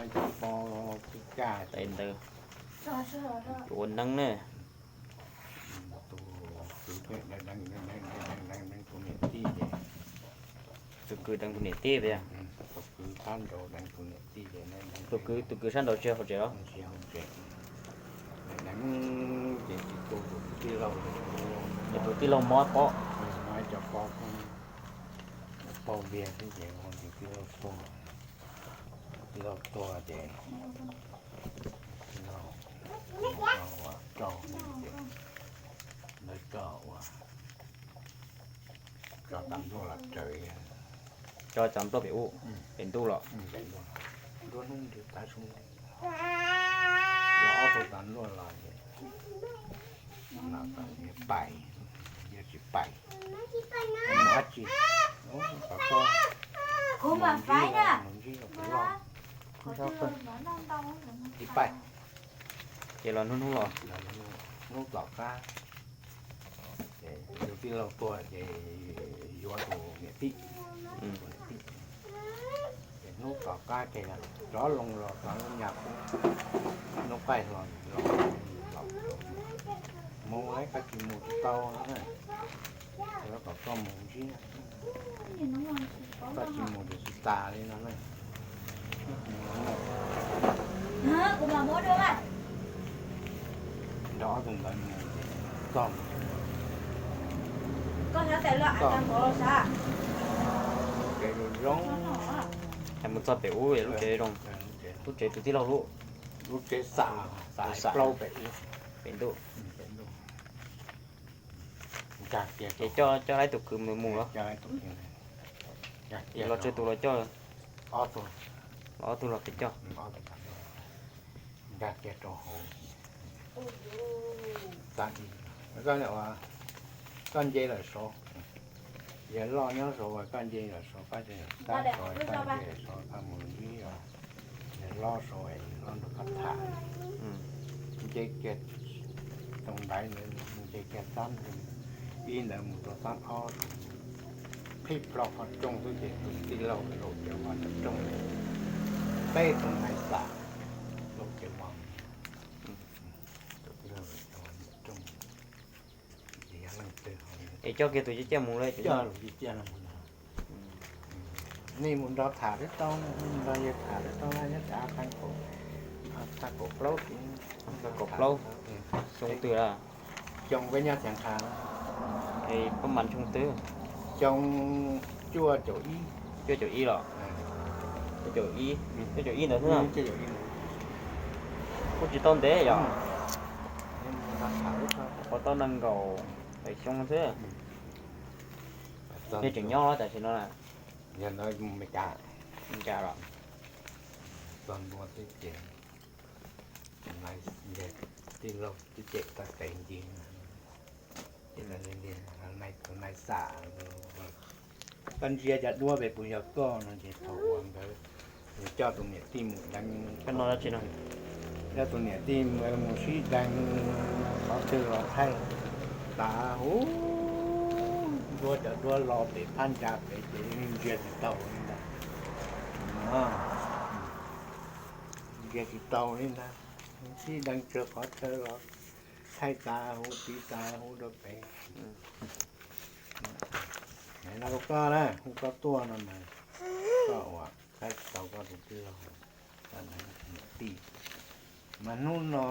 Cov pob kub kaj tais ntawd, tus ua neeb ne. Tus kwv, tus niam tij ces, tus kwv deev tus niam tij tiag. Tus kwv sab nraud deev tus niam tij ces, tus kwv, tus kwv sab nraud tsis hauv tsev los? Tsis hauv tsev. Deev ces tsis tu tus tij laug, ces tus tij laug mob pob, mob cov pob, pob viag xwb ces tus tij laug tuag. Tij laug tuag ces tij laug ua rau ces lawv tso ua, tso tas npluaj los raws, tso tas npluaj pem ub, pem ntuj los, nruab hnub nti tav su, los ob tug tas npluaj los ces pais, yuav tsis pais, mus dab tsi, kom koj mus ntsib, mus ntsib los pem loj, tsis pais. Ces los hnub hnub los, hnub tom qab ces tus tij laug tuag ces yuav tus niam tij, tus niam tij. Ces hnub tom qab ces rov loo los rov lub nyuag qub, hnub qaij hlo los, mus es koj tsis mus tsis tau no na, lawv kom koj mus ntsib, koj tsis mus ces tsis tas li no na. Nrog ob tug ntawd mus, koj, koj tsev zoo zoo, es mus txog pem ub lub tsev zoo, lub tsev tus tij laug lub, lub tsev xam, xam plaub pem ub, pem ntuj. Ces coj, coj laib tus kwv mus mus los? Los tsawg tus los coj? Ob tug los pem coj. Nkag kiag rau hauv. Koj nce lawm saud, yawg loj nyob saud, koj nce lawm saud, koj nce lawm saud, koj mus ntsib yawg loj saud, yawg loj nrog koj tham. Nce kiag tau ntaiv ntawd, nce kiag xab ib ntawd mus rau xab ob, qhib plho qhov rooj xwb ces tus tij laug laus ces ua nram rooj, peb tus nais xam laus ces ua, tus tij laug laus ces ua nram rooj. Es coj kiag tus ciaj ciaj mus lawm, coj tus ciaj ciaj no mus. Nej mus nrog tham thiab tau, mus nrog yawg tham thiab tau na, nyob rau thaj kaum, thaj kaum plaub, kaum plaub, xyoo twg lawm? Xyoo peb nyob Xeev Kha, pab mas xyoo twg? Xyoo cuaj caum ib. Cuaj caum ib los? Cuaj caum ib, cuaj caum ib ntawd xwb. Kuj tsis tau ntev yom. Puas tau nees nkaum xyoo xwb. Nej tseem nyob los tam sim no na? Yog ntawd mus Meskas. Meskas los? Txog ntua xwb ces tij laug twb cem tau tes ncig, ces tus nais xam, koj ntsia cov duab pem puas yog koj no ces thaum uas nkawd, nws coj tus niam tij mus deev, coj tus niam tij mus sib deev, qhov twg los thaij tas huv, duab cov duab lo pem phab ntsa pem ces yeej ntsia tsis tau li ntag. Ntsia tsis tau li ntag, sib deev tsawg qhov chaw los thaij tas huv, tiv tas huv rau pem. No rau koj na, hu koj tuaj no mas koj ua, thaij tsis tau koj tus tij laug, koj niam tij. Mas hnub no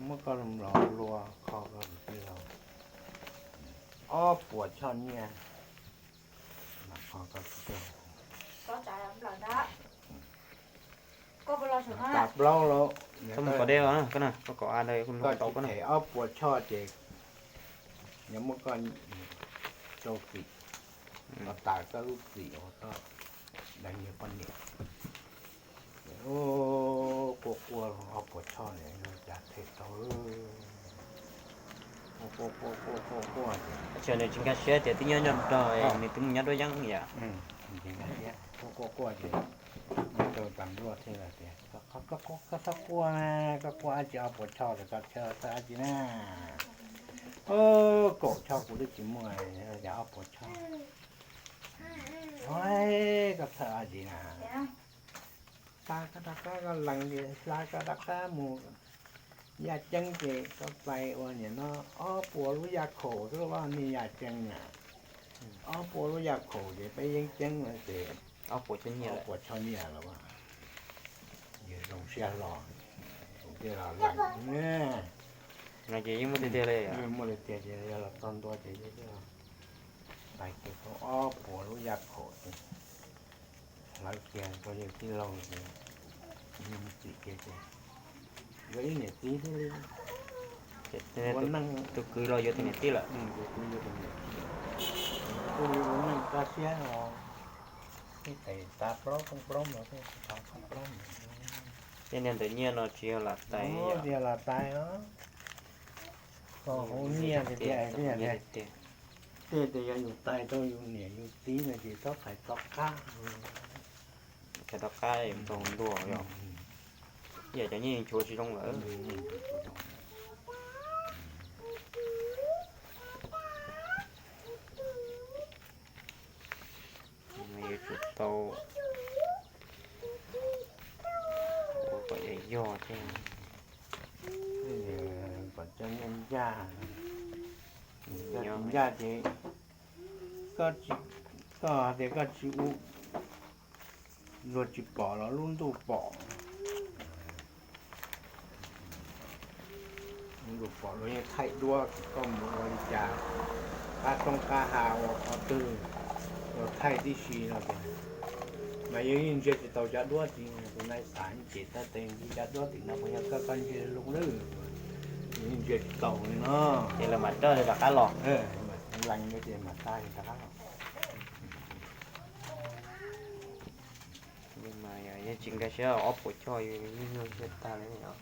muab koj los luag kho koj tus tij laug ob puas choj nyiaj. Koj tsis them ob puas choj ces yog muab koj rau txim, los tas koj lub txim uas koj deev yog poj niam. Quaj quaj ob puas choj, cas them tau. Quaj quaj quaj quaj quaj, nws tsis nkag siab tias twb nyob nyob nrog nws twb mus nyob Duab Yeeb yom. Quaj quaj quaj ces nyob rau tas npluaj thiaj tias, koj txhob quaj, koj quaj dab tsi ob puas choj, koj chaw txawj dab tsi na. Kaum choj kuv twb tsis muaj, cas ob puas choj. Koj txhawj dab tsi na. Hla koj rov qab, koj lees ces hla koj rov qab mus. Yaj ceeb ces koj txais ua niam no ob puas lub yaj khaum xwb los niag yaj ceeb na. Ob puas lub yaj khaum ces peb yeeb ceeb no ces ob puas choj nyiaj lawm. Yawg zoo siab hlo, kuv thiaj los lees. No ces yeej muaj tiag tiag li. Muaj tiag tiag ces yog los txog ntua ces yawg thiaj los lees kiag tau ob puas lub yaj khaum ces hlawv kiag rau yawg tij laug ces txim kiag ces yuav ib niam txiv thiaj li ua neej. Tus kwv los yuav tus niam tij lawm. Tus kwv yuav tus niam tij, ua neej kaj siab os. Tej tais tav plaub koob plaub no, tej tais tav koob plaub no. Tej niag ntawm nyiaj no tsis yog lam tais, tsis yog lam tais os. Koj hauv nyiaj tiag tiag. Tej tias yog yus tais rau yus niam yus txiv no ces txhob tais tom qab. Tais tom qab ntaus ntuag yom. Yam cov nyiaj nchuav tsis zoo lawm. Yuav tsum tau ua kom yog yog thiab. Kom cov nyiaj ncaj, cov ncaj ces koj hais tias koj tsis ua, luag tsis pom los lub ntuj pom. Lub ntuj pom luag yeej thaij duab kom koj mus ua li cas, qab roob qab hav ua qhov twg, luag thaij tib si no tias. Mas yog yeej ntsia tsis tau cov duab tim, tus nai xav yeej cem tag tes ntsia cov duab tim no puas yog koj, koj ntsia loo lawm, yeej ntsia tsis tau li no. Ces lawv mam rov rov qab los. Lees ces mam tag rov qab los. Mas yog tsis nkag siab ob puas choj yus yeej nyuaj siab tag li os.